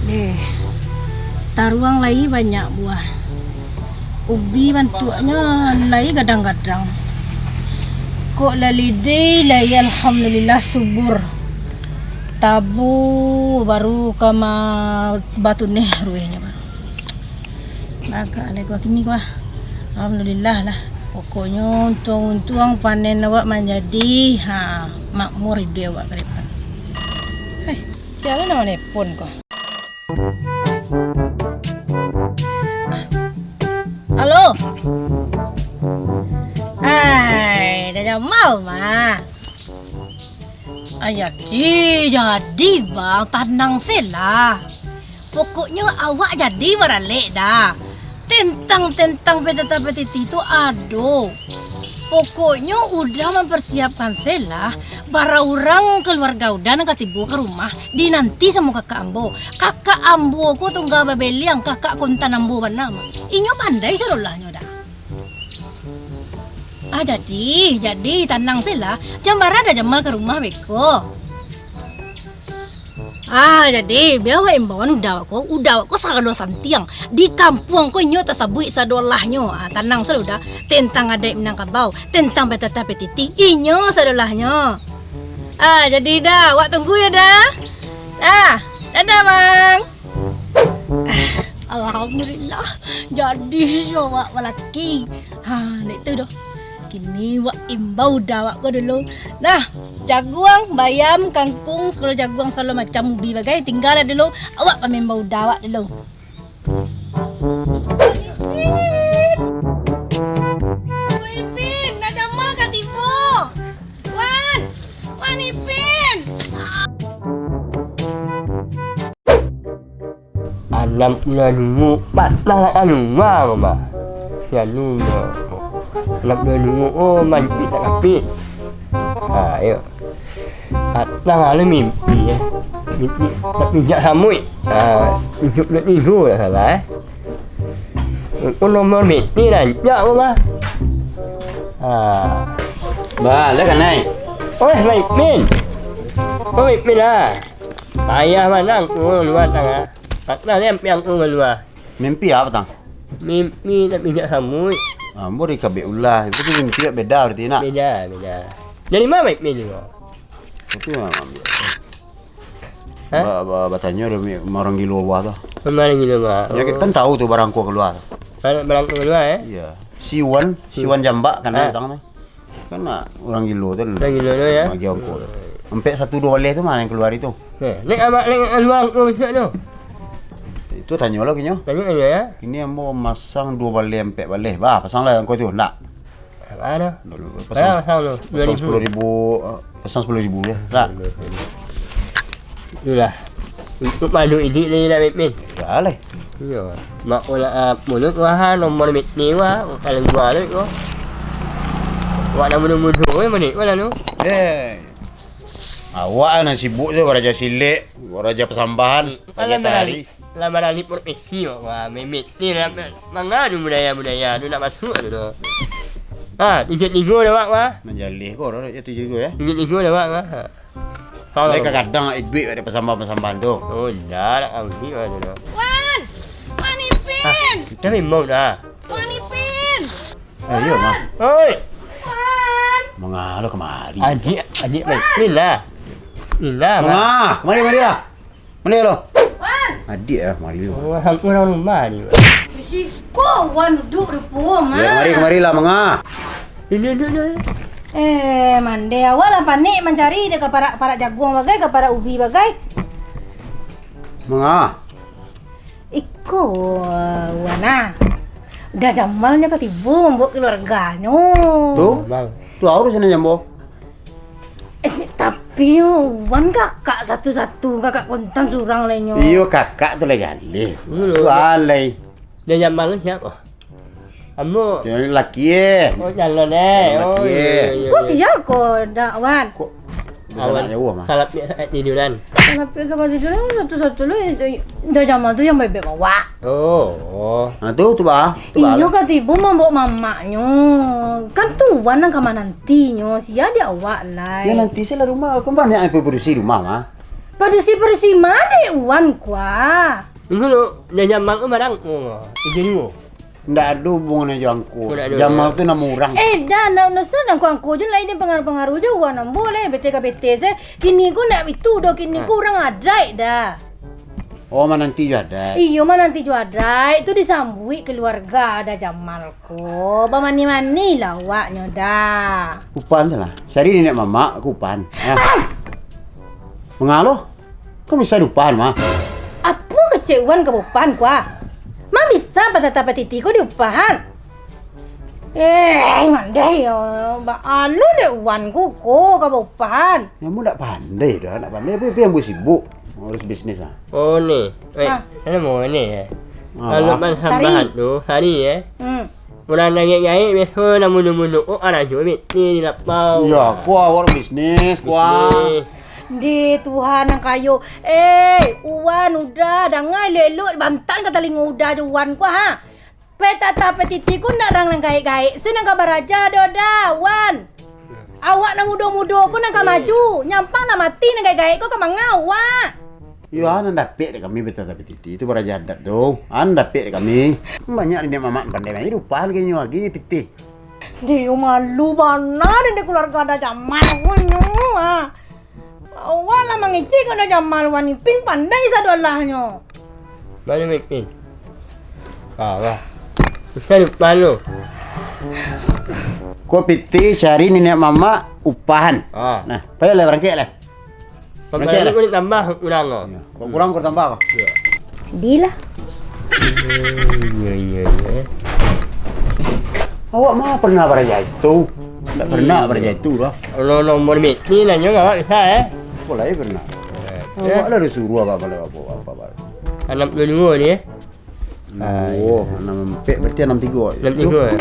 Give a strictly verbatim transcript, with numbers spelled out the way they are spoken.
Deh, taruang lai banyak buah. Ubi bantuaknyo lai gadang-gadang. Kok lalidai lai, alhamdulillah, subur. Tabu baru ka ma-, batuneh ruehnyo baru. Bagak lai ko kini ko ah. Alhamdulillah lah. Pokoknyo untuang-untuang panen awak manjadi, ha, makmur iduik awak ka depan. Eh, sia lah nan manelpon ko? Halo. Hai, Da Jamal mah. Ah, jadi, jadi, Bang, tanang se lah. Pokoknyo awak jadi baralek Da. Tentang, tentang peteta petiti tu ado. Pokoknyo Uda mamparsiapkan se lah, bara urang kaluarga Uda nan ka tibo ka rumah, dinanti samo kakak ambo. Kakak ambo ko tungga babeliang, kakak kontan ambo bana mah. Inyo pandai sadolahnyo Da. Ah, jadi, jadi, tanang se lah. Jan bara Da Jamal ka rumah beko. Ah, jadi, bia awak imbauan Uda awak ko, Uda awak ko sagalo santiang. Di kampuang ko inyo tasabuik sadolahnyo. Ah, tanang se lah Uda. Tentang adaik Minangkabau, tentang peteta petiti, inyo sadolahnyo. Ah, jadi Da, awak tunggu yo Da. Ah, dadah Bang. Ah, alhamdulillah, jadi jo awak balaki. Ha, dek tu doh. Kini wak imbau Da awak ko dulu. Nah, jaguang, bayam, kangkung, sagalo jaguang, sagalo macam ubi bagai, tingga lah dulu. Awak pamaimbau Da awak dulu. Wan Ipin, Da Jamal ka tibo. Wan, Wan Ipin. Anam bulan nunggu, patang nak kalua, mah. Sialu, mah. Anam bulan nunggu, oh, mancuik tak kapik. Ha, yo. Patang lah mimpi, eh. Mimpi, nak pijak samuik. Ha, tujuh puluh tiga tak salah, eh. Itu nomor mimpi rancak ko, mah. Ha. Ba, lah kanai. Oi, Maimin. Oi, Maimin lah. Payah manang, oh, lua tangah. Patang ni ampiang tu kalua. Mimpi apo, Tang? Mimpi nak pijak samuik. Ah, ambo dikabek ulah. Itu tu mimpi beda berarti, nak? Beda, beda. Dari ma mimpi tu? Tapi memang ambiak. Hah? Ba-, ba-, batanyo dek mi-, urang gilo bawah tu. Urang gilo bawah. Ya, oh. Kan tahu tu barang ko kalua tu. Barang, barang ko kalua, eh? Iya. Si Wan, si Wan jambak kan, ah, Tang, tu. Kan nak urang gilo tu. Urang gilo tu, ya? Bagi ongkos. Ampek satu duo baleh tu mah nan kalua hari tu. Eh, nek abak nek kalua ko bisuak tu? Itu tanyo lah kinyo. Tanyo aja, ya. Kini ambo masang duo baleh, ampek baleh. Bah, pasang lah angko tu, nak. Apa tu? Pasang, pasang tu. Pasang sepuluh ribu, eh, pasang sepuluh ribu ya. Nak. Itulah. Untuk malu idik ni lah, Maimin. Ya lah. Iyo. Mak ko nak, ah, mulut wah, nomor mit ni wah, paling dua tu ko. Wak nak mudo-mudo, eh, manik wah lalu. Eh. Awak nan sibuk tu, raja silek, raja pasambahan, hmm, raja tari. Lah barani profesi wak, wah, Maimin ni lah, manganu budaya-budaya tu nak masuk tu. Ha, tunjuk tigo dah wak, wah. Manjaleh ko, dah, ya, tunjuk tigo, ya. Tunjuk tigo dah wak, wah. Ha. Lai kagadang iduik ado pasambahan-pasambahan tu. Oh, indak, nak kawin, wah, tu dah. Wan! Wan Ipin! Ha, kita memang dah. Wan Ipin! Eh, iyo, mah. Oi! Wan! Manga lo kamari? Adiak, adiak Wan! Ipin lah. Ipin lah, mah. Manga, kamari, kamari lah. Mari lo. Wan! Adiak lah, kamari lo. Oh, urang rumah ni. Siko Wan duduak di puang, ah. Kamari, kamari lah, manga. Duduak, duduak, duduak. Eh, mandeh awak lah panik mancari dek ka parak-parak jaguang bagai, ka parak ubi bagai. Manga. Iko, Wan, ah. Da Jamal nyo ka tibo mambaok kaluarganyo. Tu? Bang. Tu aurus ni jambo. Eh, tapi, Wan, kakak satu-satu, kakak kontan surang lai nyo. Iyo, kakak tu lai jaleh. Iyo. Tu alai. Da Jamal tu sia? Ambo. Yo, laki eh. Oh, calon eh. Oh, laki, iyo, eh. Iyo, iyo. Kok sia ko, dak, Wan? Kok bisa nak jauh, Mah? Salah pi-, eh, tiduran. Salah pi-, salah tiduran, satu-satu lo, Jamal tu yang bebek awak. Oh, oh. Nah, tu, tu, bah. Tu, bah. Inyo ka tibo mambao mamaknyo. Kan tuan nan ka manantinyo, sia di awak lai. Yo, nanti se lah rumah, kan banyak yang padusi rumah, Mah. Padusi-padusi ma dek Wan, kuah? Inyo lo, Jamal tu barang. Oh, itu dulu. Ndak ado hubungannyo jo angko. Oh, ndak ado, Jamal yo. Tu namo urang. Eh, dah, ndak, ndak usah angko-angko jo lai, den pangaruah-pangaruah jo urang ambo lai, bete ka bete se. Kini ko ndak itu doh, kini ko urang adaik dah. Oh, mananti jo adaik. Iyo, mananti jo adaik. Tu disambuik keluarga dah Jamal ko. Bamani-mani lah awaknyo dah. Upahan salah. Cari niniak mamak ko upahan. Ah! Manga lo? Kan bisa diupahan, mah. Apo kecek Wan ka baupahan, kuah? Ma bisa patata patiti ko diupahan? Eh, mandeh yo. Baa lo dek Wan ko, ko ka baupahan. Nyo ambo ndak pandai doh, ndak pandai. Apo, apo yang buek sibuk ngurus bisnis, ah? Oh, ni. Weh, ah. Namo ni, eh? Ah. Kalau ban sambahan tu, hari, eh? Hmm. Urang nan gaek-gaek biaso nan munduak-munduak, oh, anak jo bini di lapau. Yo, ko awak bisnis, ko. Bisnis. Di Tuhan nan kayo. Eh, Wan, Uda, danga elok-elok, bantan ka talingo Uda jo Wan ko, ha. Petata petiti ko ndak urang nan gaek-gaek, se nan ka baraja doh, Da, Wan. Awak nan mudo-mudo ko nan ka maju, nyampang nan mati nan gaek-gaek ko ka manga awak. Iyo, a nan dapek dek kami petata petiti tu baraja adat tu. A nan dapek dek kami. Banyak niniak mamak pandai, main rupa lagi nyo lagi pitih. Dio malu bana dek keluarga Da Jamal ko nyo, ah. Awak lah mangecek ko Da Jamal, Wan Ipin pandai sadolahnyo. Mano Ipin? Ah, lah. Bisa lupa lu. Ko pitih cari niniak mamak upahan. Ah. Nah, payolah barangkek lah. Barangkek lah. Ko tambah urang ko. Iyo. Kok kurang, kok tambah ko? Iyo. Dilah. Iyo, iyo, iyo. Awak mah pernah baraja itu? Ndak pernah baraja itu doh. Kalau nomor miti nanyo awak bisa, eh? Apo lai pernah? Eh, awak lah disuruh apa, apa, apa, apa, apa. Anam puluah duo ni, eh? Duo, anam ampek, berarti anam tigo. Anam tigo, eh?